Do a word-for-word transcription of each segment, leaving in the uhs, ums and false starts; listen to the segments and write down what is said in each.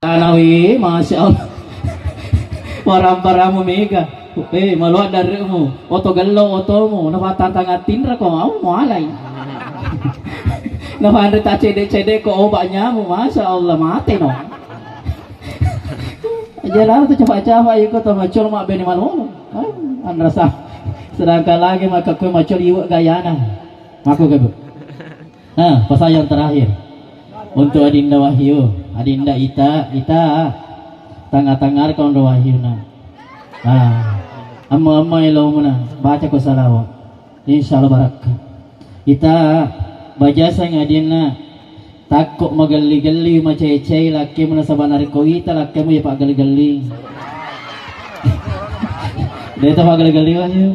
Anawi, masya Allah. Waramparamu mega. Eh, maluat daremu. Oto gello otomu. Nafatang tangan tinra ko mau mualai. Nafanre tak cedek-cedek ko obat nyamu. Masya Allah, mate no. Aja lah tu cepat-cepat iko to macul mak bene malolo. Ah, anrasa. Sedangkan lagi maka kue macul iwak gayana. Aku ke, Bu. Nah, pesan yang terakhir untuk Adinda Wahyu, Adinda Ita, Ita, tanga-tangar kau ndo Wahyu na. Ah, amma-amma elo muna, baca ko salawat. Insya Allah barakka. Ita, bajasang adinna, takko magelli-gelli, macai-cai lakkemu nasaba narekko ita lakkemu ya paggelli-gelli. Deta paggelli-gelli Wahyu.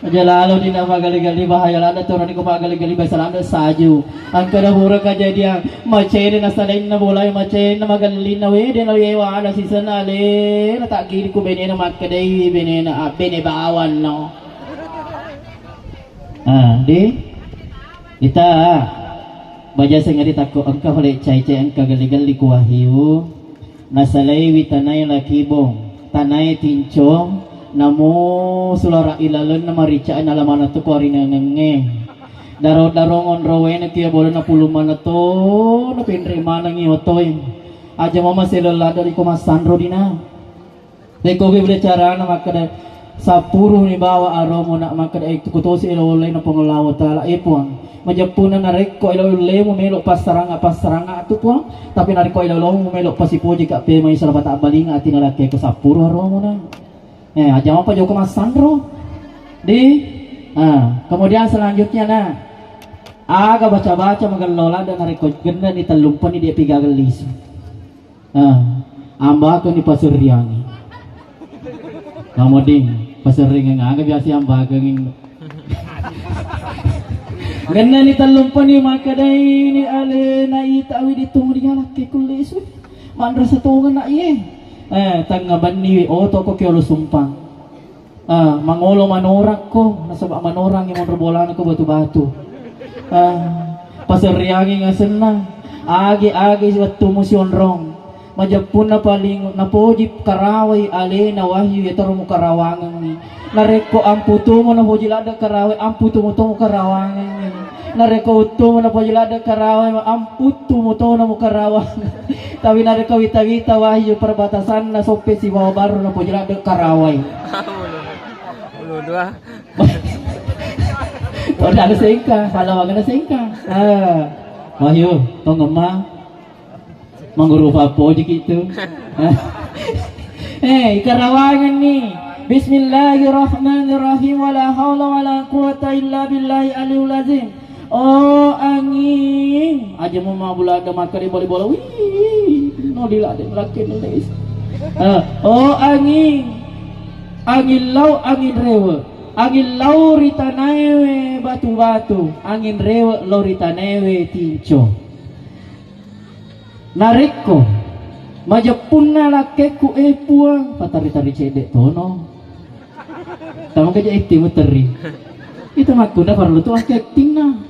Aja lalo dina paggali-gali bahaya lada torani ko paggali-gali bahasa lada saju. Angkada pura kajadian macede na salainna bolai macede na magallinna wede na yewa na sisena le na tak giri ku benena makkedai benena ah, bene bawan no. Ah, di ita baja sengari takko engka pale cai-cai engka galli-galli ku Wahyu. Nasalaiwi tanae lakibong, tanae tinco, namo sulara ilalenna marica nala maneng tu ko rinengengnge. Daro-daro ngonro wene kia bolana pulung maneng to, napenre manengi otoe. Aja mama selella dari ko massanro dina. Rekko gue bela carana makkeda, sappuruni bawa aromo nak makkeda, eh, kutosi elo olena Puang Allahu Ta'ala, eh, Puang. Majeppuna narekko elo ulemu melo passaranga-passaranga tu Puang, tapi narekko elo lomu melo pasipoji ka pemai sala pata balinga atina lakke ko sappuru aromuna. Eh, aja mapa joko massanro. Di, ah, kemudian selanjutnya nah, aga baca-baca magello lada narekko gennani tellumpani dia piga lisu. Ah, ambakeng ni paserriangi. Kamu ding, paserriangi aga biasa ambakeng. Gennani tellumpani makkedai ni alena ita widi tungri alakke kulle isu. Manrasa tongeng nak iye. Eh, tengnga benni wi oto ko kiolo sumpang. Ah, mangolo manorakko, nasaba manorangngi monro bolana ko batu-batu. Ah, paserriangi ngasenna. Agi-agi wettumu sionrong. Majeppunna paling napoji karawai alena Wahyu yatoro mukarawangengngi. Narekko amputumu napoji ladde karawai, amputumu to mukarawangengngi. Narekko uttumu napoji ladde karawai, amputtumu to namukarawang. Tapi narekko wita-wita Wahyu perbatasanna Soppe sibawa Barru napoji ladde karawai. Ulu dua. Padahal sengka, palawangan sengka. Ah, Wahyu, tongemma. Mangguru papoji kitu. Eh, ikarawangan ni. Bismillahirrahmanirrahim. Wala haula wala quwata illa billahi aliyul azim. Oh angin, aja mau mabula ada makan di bola-bola. Wih, no di lade melakin les. Eh, oh angin, angin lau, angin rewe, angin lau ri tanaewe batu-batu, angin rewe lo ri tanaewe tinco. Narekko majeppunna lakkekku, eh, Puang, patari-tari cedde tono. Tama keja acting muterri. Itu makkunda parellu tu actingna.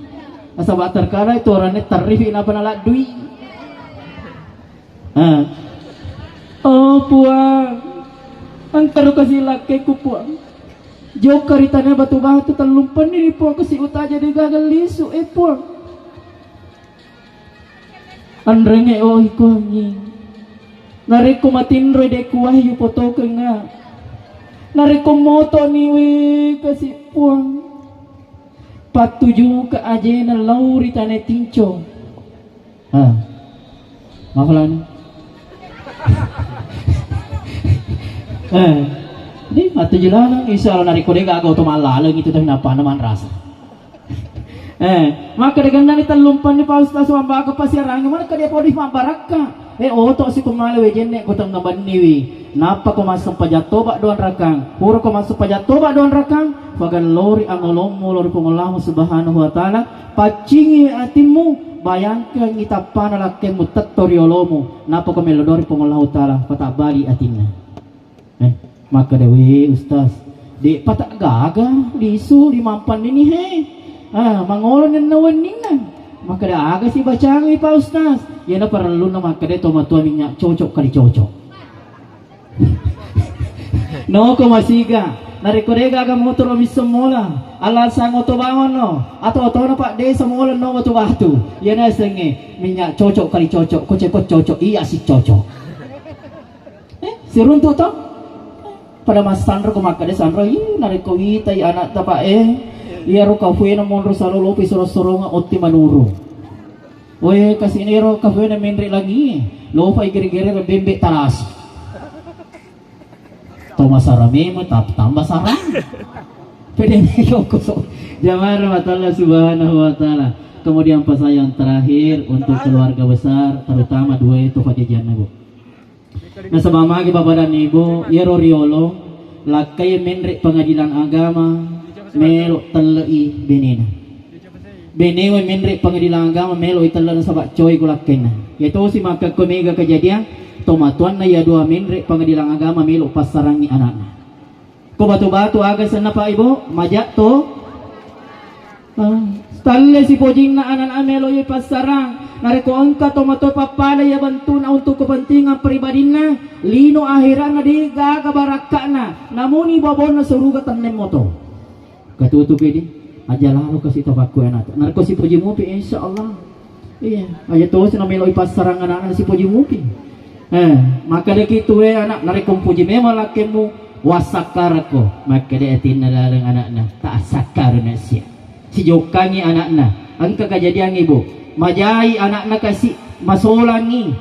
Nasaba terkadang itu orangnya terri fi napa naladdui. Ah. Oh, Puang, engka ro kasi lakkekku, Puang. Jokka ri tana batu-batu tellumpenni ni, Puang, kasi utaja de gaga lisu, eh, Puang. Anrenge oh iko anging. Narekko matinroi de ku Wahyu potokengnga. Narekko moto ni we kasi Puang. Pattujuka ajena lauri tane tinco. Ah. Mafalani. Eh. Ini matuju laleng, insya Allah narekko de gaga oto mallaleng itu tapi napana manrasa. Eh, maka degennani tellumpenni Pak Ustaz mambaka pasiarangi, mana ka dia podi mabbarakka. Eh, oto sikumale we jenne ko tengnga benniwi. Nappa ko massempajang toba doang rakang. Pura ko massempajang toba doang rakang, pagallori angolommu lori Puang Allah Subhanahu wa Ta'ala, paccingi atimmu, bayangkangi tappana lakkemmu tetto riolomu, nappa ko melo dori Puang Allah Ta'ala, patabbali atinna. Eh, makkeda, "Wé, Ustaz, dé'pa taggaga lisu limampannini, hé. Ah, mangolo nenna wenninna." Makkeda, "Aga sibacangi, Pak Ustaz?" Iyana parellunna makkeda tomatoa minyak cocok kali cocok. Noko masiga, narekko de gaga motoro misseng mola, alasang oto bawanno, atau otona Pak Desa mola no batu-batu. Iyana sengnge minyak cocok kali cocok, ko cepet cocok, iya si cocok. Eh, siruntu to? Pada massanro ko makkeda sanro, "Ih, narekko witai anakta, Pak, eh, iyaro kafuena monro salolopi soro-soronga otti manuru." Oe, kasinero kafuena menre langi, lopai gere-gere bembe talasi. To masara meme, tap-, tambah sarang. Pede melo koso. Jamaah rahmat Allah Subhanahu wa Ta'ala. Kemudian pesan yang terakhir untuk keluarga besar, terutama dua itu pajajianna, Bu. Nasaba magi Bapak dan Ibu, iyaro riolo lakkai menre pengadilan agama melo telle'i benena. Benewe menre pengadilan agama melo itelle nasaba coy ku lakkainna. Yatosi makkekko mega kejadian, tomatoanna iya dua menre pengadilan agama melo passarangi anakna. Ko batu-batu aga senna, Pak, Ibu? Maja to? Ah, talle sipojinna anak-anak melo ye passarang. Narekko engka tomatoa pappada iya bentuna untuk kepentingan pribadinna, lino akhiratna de gaga barakka'na. Namuni babonna suruga tenneng moto. Katutupi di, aja lalo kasi topakku anakta. Narekko sipoji mupi, insya Allah. Iya, aja tosi na melo ipassarang anak-anak sipoji mupi. Eh, makkadaki tuwe anak, narekko mupoji memang lakkemu, wassakkarakko. Makkada atinna laleng anakna, tak sakkarna sia. Sijokkangi anakna. Engka kejadian, Ibu. Majai anakna kasi masolangi.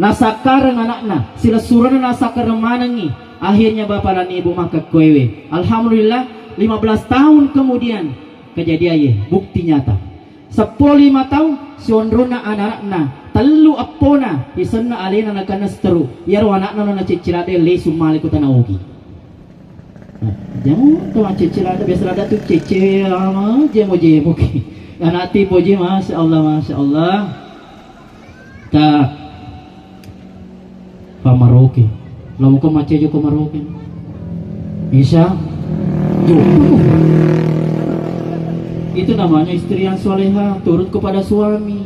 Nasakkareng anakna, silessurenna nasakkareng manengngi. Akhirnya bapak dan ibu makkekkoewe. Alhamdulillah, lima belas tahun kemudian kejadian ye, bukti nyata. Seppulo lima tahun, sionronna anak-anakna, tellu eppona, isenna alena nakenna seteru. Iyaro anakna nacecci ladde lesu male ku tana ogi. Nah, jamo to maccecce ladde, biasa ladde tu cecce ama jemo-jemo ki. Anak tipoji, masya Allah, masya Allah. Ta pamaroke. Lamuko macce joko maroke. Insya joko. Itu namanya istri yang soleha, turut kepada suami.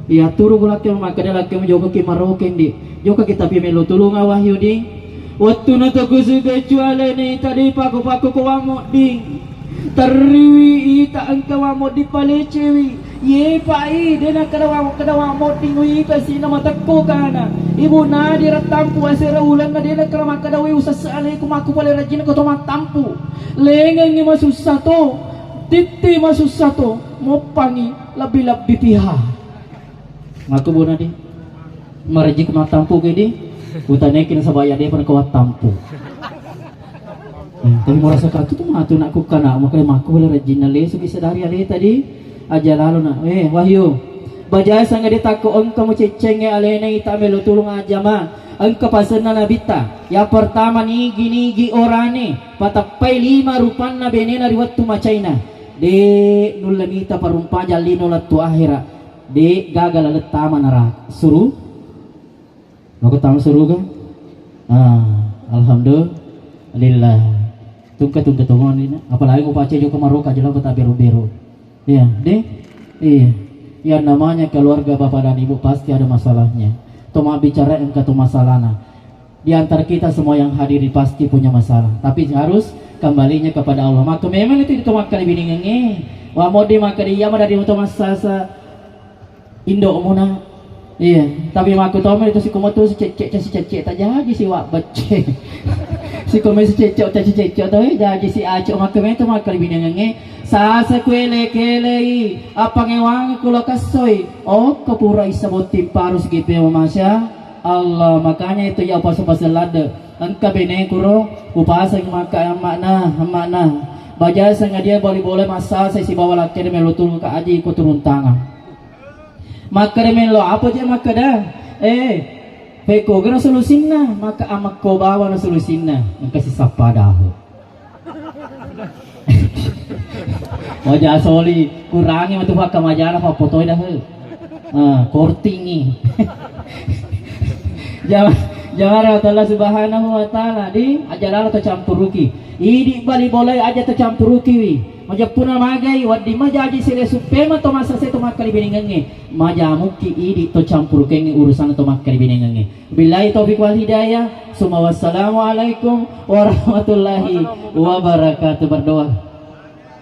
Iya turu ku lakke makkeda lakke joko ki maroke ndi. Joko kita pi melo tulung Wahyu di. Wettunna to kusuga cualeni tadi paku-paku ko wammo di. Terriwi ita engka wammo dipalecewi. Ye pai, de nakkeda wa-, keda wammo ding wita sina matekko kana. Ibu nadira tampu asera ulenna de nakkeda makkeda we usesse aleku makku pale rajin ko to mattampu. Lengengi masussa to, titti masussa to, moppangi lebbi-lebbi piha. Makku bona di. Marajik mattampu ke di. Utaneki nasaba ya de pernah kawat tampu. Eh, tapi merasa katu tu matu nak kukana, makanya makku boleh rajin na lesu bisa dari ale tadi. Aja lalu nak. Eh, Wahyu. Bajai sanga de takko engka muceccengnge alena ita melo tulung ajama. Engka pasenna nabitta. Yang pertama nigi-nigi orane pateppai lima rupanna benena ri wettu macaina. De nulle mita parumpaja lino lettu akhira. De gaga laleng tama neraka. Suru. Mako tama suruga? Ah, alhamdulillah. Tungke-tungke tongoni na. Apalagi ko pace joko maroka jela ko tak beru-beru. Iya, deh. Iya. Yang namanya keluarga bapak dan ibu pasti ada masalahnya. To mabbicara engka to masalahna. Di antara kita semua yang hadir pasti punya masalah. Tapi harus kembalinya kepada Allah. Maka memang itu itu makkali biningengnge. Wa mode makkali iya madari to massasa. Indo'mu na. Iya, tapi makku tommi itu siko metu si cecce, si cecce tak jaji si wak becce. Siko metu si cecce, si cecce to, eh, jaji si acok makku metu makku binengengnge. Sasa kuele kelei, apa ngewang kulo kessoi. Oh, kepura isa botting parus gitu ya, Masya Allah. Makanya itu ya pas-pas lade. Engka bene kuro, upaseng maka emakna, emakna. Baja sengaja boli boleh masa saya si bawa laki melu turun ke aji ku turun tangan. Makkeda melo apa je makkeda? Eh, pekko gero solusinna, maka amakko bawa na solusinna, engka sisappa dahu. Oja soli, kurangi matu pakka majana pappotoi dahu. Ah, kortingi. Jama-, jamara Allah Subhanahu wa Ta'ala, di aja lalo tacampuruki. Idi bali bolai aja tacampuruki wi. Majeppuna magai, wedding majaji sile suppema to massase to makkalibinengengnge, majamukki idi to campurukengnge urusanna to makkalibinengengnge. Billahi taufiq wal hidayah, summa wassalamualaikum warahmatullahi wabarakatuh. Berdoa.